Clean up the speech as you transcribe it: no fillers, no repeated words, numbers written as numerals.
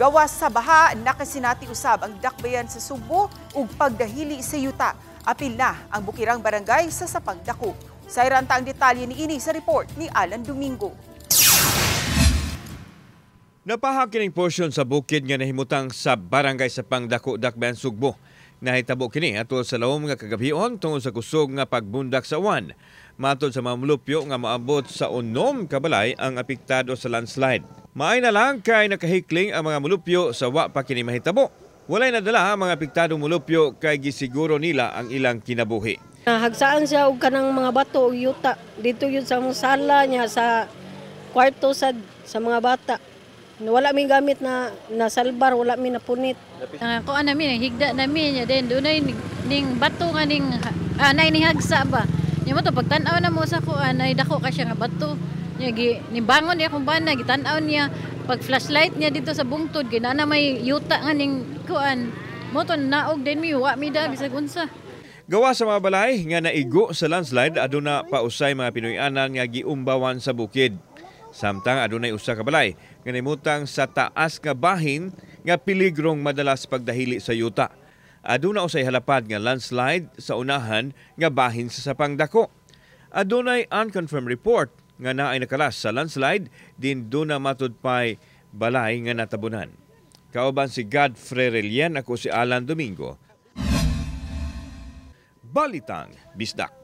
Gawas sa baha, nakasinati usab ang dakbayan sa Sugbo ug pagdahili sa yuta. Apil na ang bukirang barangay sa Sapang Dako. Sayran ta ang detalye niini sa report ni Alan Domingo. Napahak kining portion sa bukid nga nahimutang sa barangay Sapang Dako, Dakbayan, Sugbo. Nahitabo kini atol sa lawom nga kagabhion tungod sa kusog nga pagbundak sa uwan. Matod sa mga mulupyo nga maabot sa 6 ka balay ang apektado sa landslide. Maay na lang kay nakahikling ang mga mulupyo sa wa pa kini mahitabo. Walay nadala ang mga apektadong mulupyo kay gisiguro nila ang ilang kinabuhi. Hagsaan siya og kanang mga bato og yuta. Dito yun sa mga sala niya, sa kwarto sa mga bata. Wala mi gamit na nasalbar, wala mi napunit. Ang kuan namin, higda namin niya din dunay ning bato nga ning nay ning hagsa ba. Nya mo to pagtan-aw na mo sa kuan ay dako ka siya nga bato. Nya gi nibangon niya akong bana, gitan-aw niya pag flashlight niya dito sa bungtod kay naa may yuta nga ning kuan. Mo to naog din mi, wa mi da bisag unsa. Gawa sa mga balay nga naigo sa landslide, aduna pa usay mga Pinoy-anan nga giumbawan sa bukid. Samtang adunay usa ka balay nga nahimutang sa taas nga bahin nga piligrong madala sa pagdahili sa yuta. Aduna usay halapad nga landslide sa unahan nga bahin sa Sapang Dako. Adunay unconfirmed report nga naay nakalas sa landslide din duna matud pay balay nga natabunan. Kauban si Godfrey Relien, ako si Alan Domingo. Balitang Bisdak.